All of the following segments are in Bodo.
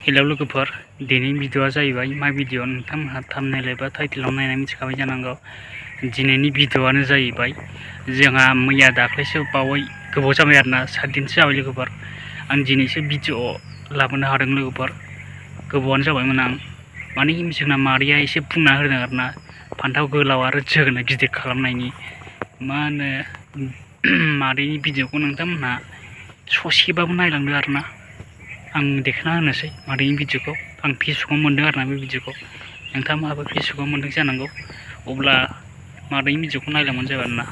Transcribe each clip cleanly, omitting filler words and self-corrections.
हेलौ लोगोफोर दिनैनि भिडिअआ जाहैबाय मा भिडिअ नोंथांमोनहा थाम्बनेल एबा टाइटेलाव नायनानै मिथिखाबाय जानांगौ। दिनैनि भिडिअआनो जाहैबाय जोंहा मैया दाख्लैसो बावै गोबाव जाबाय आरोना 7 दिनसो जाबाय लोगोफोर आं दिनैसो भिडिअ लाबोनो हादों लोगोफोर। गोबावानो जाबायमोन आं माने जोंना मादैया एसे बुंना होदों आरोना फान्थाव गोलाव आरो जोगोनार गिदिर खालामनायनि मा होनो मादैनि भिडिअखौ नोंथांमोनहा ससेबाबो नायलांदो आरोना। आं देखायना होनोसै मादैनि भिडिअखौ आं फेसबुकाव मोन्दों आरोना बे भिडिअखौ नोंथांमोनहाबो फेसबुकाव मोन्दों जानांगौ। अब्ला मादैनि भिडिअखौ नायलांबानो जाबाय आरोना।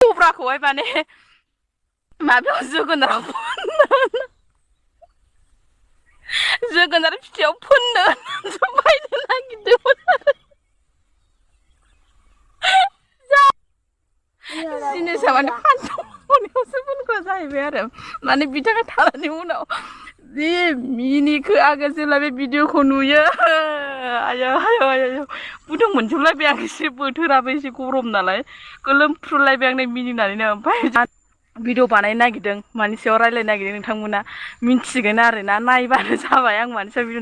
खबराखौहाय माने माबायाव जोगोनाराव जोगोनार फिथाइयाव फोननो बायनो नागिरदोंमोन जिनिसा माने फान्थावयावसो फोनग्रा जाहैबाय आरो माने बिथाङा थानायनि उनाव जि मिनिखो आङो जेब्ला बे भिडिअखौ नुयो आयौ आयौ आयौ गुदुं मोनजोबलायबाय आं एसे बोथोराबो एसे गरम नालाय गोलोमफ्रुलायबाय आं मिनिनानैनो। ओमफ्राय भिडिअ बानायनो नागिरदों मानि सायाव रायलायनो नागिरदों नोंथांमोना मिन्थिगोन आरोना नायबानो जाबाय आं मानि सायाव भिडिअ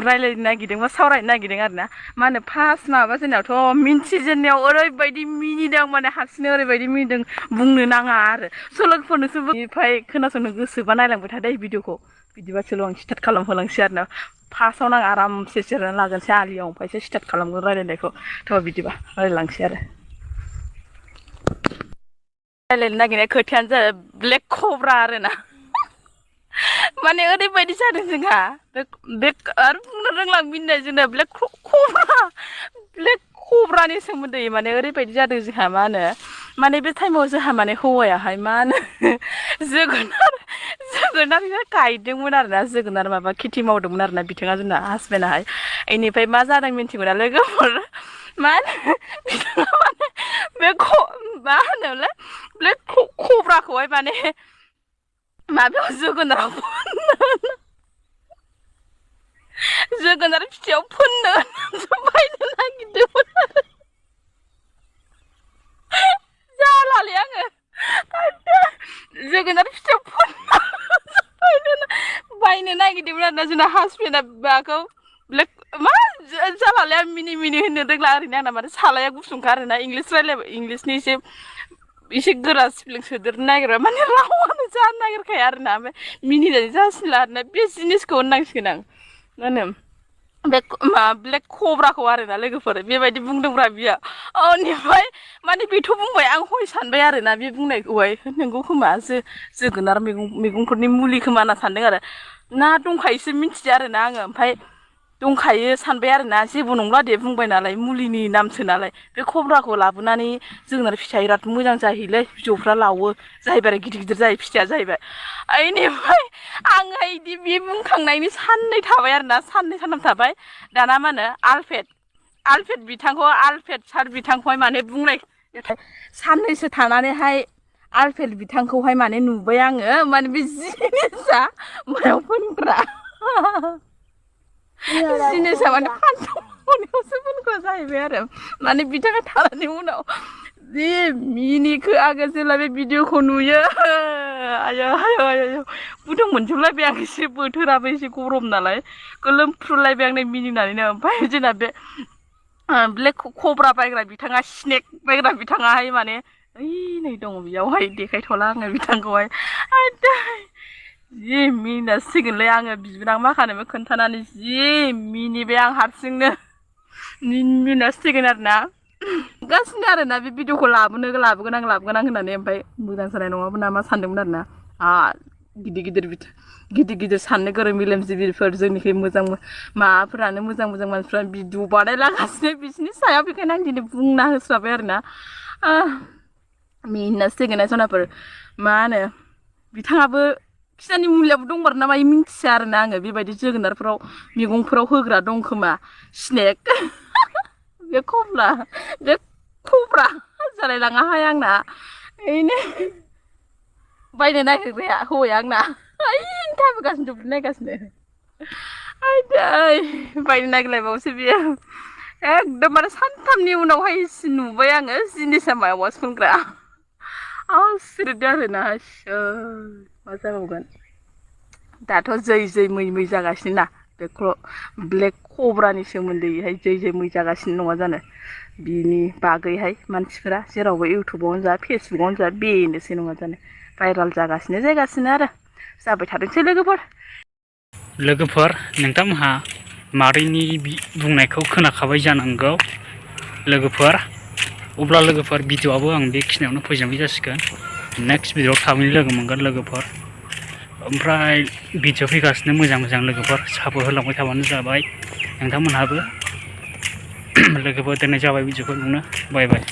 रायलायनो नागिरदों बा सावरायनो नागिरदों आरोना। मा होनो फार्स्ट माबा जेननायावथ' मिन्थिजेननायाव ओरैबायदि मिनिदों माने हारसिंनो ओरैबायदि मिनिदों बुंनो नाङा आरो। लोगोफोरनोसो ओमफ्राय खोनासंनो गोसोबा नायलांबाय थादो भिडिअखौ। बिदिबा आं स्टार्ट खालामहोलांसै आरोना। फार्स्टआवनो आं आरामसे जिरायना लागोनसै आलियाव ओमफ्रायसो स्टार्ट खालामगोन रायलायनायखौ। थ' बिदिबा रायलायलांसै आरो। रायलायनो नागिरनाय खोथायानो जाबाय ब्लेक कब्रा आरोना। माने ओरैबायदि जादों जोंहा बे आरो बुंनो रोंला मिनिनाय जोंना ब्लेक कब्रानि सोमोन्दै माने ओरैबायदि जादों जोंहा मा होनो माने बे टाइमाव जोंहा माने हौवायाहाय मा होनो जोगोनार गायदोंमोन आरोना जोगोनार माबा खेथि मावदोंमोन आरोना बिथाङा जोंना हासबेन्डआहाय। बेनिफ्राय मा जादों मिन्थिगौ ना लोगोफोर मा होनो माने बे मा होनोमोनलाय बे कब्राखौहाय माने माबायाव जोगोनाराव जोगोनार फिथाइयाव फोननो बायनो नागिरदोंमोन आरो जालालै आङो जोगोनार फिथाइयाव बायनो नागिरदोंमोन आरोना जोंना हासबेन्डआ माबाखौ मा जालालै आं मिनि मिनि होननो रोंला ओरैनो आंना माने सालाया गुसुंखा आरोना इंलिस रायलायबाय इंलिसनि एसे गोरा स्पेलिं सोदेरनो नागिरबा माने रावानो जानो नागिरखाया आरोना। ओमफ्राय मिनिनानै जासिनला आरोना बे जिनिसखौ होननांसिगोन आं मा होनो बे ब्लेक कब्राखौ आरोना लोगोफोर बेबायदि बुंदोंब्रा बियो। बेनिफ्राय माने बेथ' बुंबाय आं हय सानबाय आरोना बे बुंनायखौहाय नोंगौ खोमा जोगोनार मैगंफोरनि मुलि खोमा होनना सानदों आरो ना दंखायोसो मिथिया आरोना आङो। ओमफ्राय दंखायो सानबाय आरोना जेबो नंला दे बुंबाय नालाय मुलिनि नामसो नालाय। बे कब्राखौ लाबोनानै जोगोनार फिथाइया बिराद मोजां जाहैलै बिजौफ्रा लावो जाहैबाय गिदिर गिदिर जायो फिथाइया जाहैबाय। बेनिफ्राय आङो बिदि बे बुंखांनायनि साननै थाबाय आरोना साननै सानथाम थाबाय दाना मा होनो आलफेट बिथांखौ आलफेट सार बिथांखौहाय माने बुंनाय साननैसो थानानैहाय आलफेट बिथांखौहाय माने नुबाय आङो माने बे जिनिसा मायाव फोनग्रा जिनिसा माने फान्थावयावसो फोनग्रा जाहैबाय आरो माने बिथाङा थानायनि उनाव जि मिनिखो आङो जेब्ला बे भिडिअखौ नुयो आयौ आयौ आयौ गुदुं मोनजोबलायबाय आं एसे बोथोराबो एसे गरम नालाय गोलोमफ्रुलायबाय आं मिनिनानैनो। ओमफ्राय जोंना बे ब्लेक कब्रा बायग्रा बिथाङा स्नेक बायग्रा बिथाङाहाय माने ओइ नै दङ बेयावहाय देखायथ'ला आङो बिथांखौहाय जि मिनिनांसिगोनलै आङो बिबोनां माखानोबो खोन्थानानै जि मिनिबाय आं हारसिंनो मिनिनांसिगोन आरोना गासिनो आरोना बे भिडिअखौ लाबोगोन आं होननानै। ओमफ्राय मोजां जानाय नङामोन नामा सानदोंमोन आरोना गिदिर गिदिर साननो गोरों मेलेमजिबिफोर जोंनिखै मोजां माबाफोरानो मोजां मानसिफ्रा भिडिअ बानायलागासिनो बिसोरनि सायाव बेखायनो आं दिनै बुंना होस्राबाय आरोना। मिनिनांसिगोन सनाफोर मा होनो बिथाङाबो खिनानि मुलियाबो दंमारो ना मायो मिन्थिया आरोना आङो बेबायदि जोगोनारफोराव मैगंफोराव होग्रा दं खोमा स्नेक बे कब्रा जालायलाङाहाय आंना बेनो बायनो नागिरग्राया हौवाया आंना थाबायगासिनो दुब्लि नायगासिनो बायनो नागिरलायबावसो बियो एकदमबारे सानथामनि उनावहाय नुबाय आङो जिनिसा मायावबासो फोनग्रा आसुरित आरोना मा जाबावगोन दाथ' जै मै जागासिनो ना बे ब्लेक कब्रानि सोमोन्दैहाय जै मै जागासिनो नङा जानो बिनि बागैहाय मानसिफोरा जेरावबो इउटुबावनो जा फेसबुकआवनो जा बेनोसै नङा जानो भाइराल जागासिनो आरो जाबाय थाथोंसै लोगोफोर नोंथांमोनहा मादैनि बुंनायखौ खोनाखाबाय जानांगौ लोगोफोर अब्ला लोगोफोर भिडिअ'आबो आं बेखिनियावनो फोजोबनाय जासिगोन नेक्स्ट भिडिअ'आव थाबैनो लोगो मोनगोन लोगोफोर ओमफ्राय भिडिअ' फैगासिनो मोजां लोगोफोर सापर्ट होलांबाय थाबानो जाबाय नोंथांमोनहाबो लोगोफोर दोननाय जाबाय भिडिअ'खौ नुनो बाय बाय।